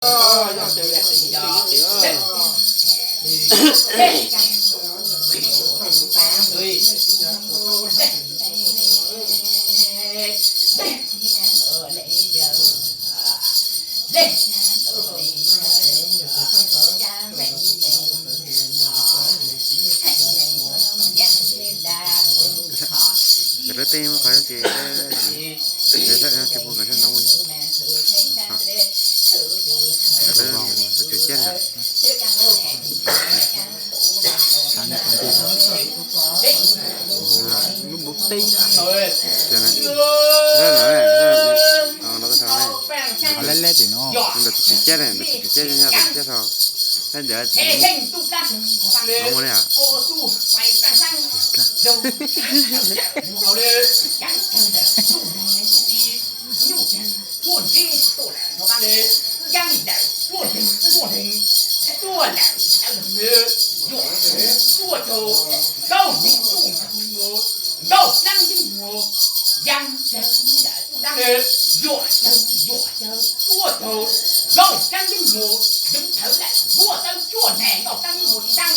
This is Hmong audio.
Cov lub teb muab qhov ces, ces puas kom sab no ua. Cov lub tus tswv ciab na. Lub npau teb. Lawv tus tswv ciab ne, lawv tus tswv ciab ne, lawv tus tswv ciab tso. Lawv ntawd no ua li. Yuam tawv yuam tawv tuaj taug nkauj tsaab yeej muas, yoov thawv lawm vuaj tawb tsuaj nag nkauj tsaab yeej muas tsis taab.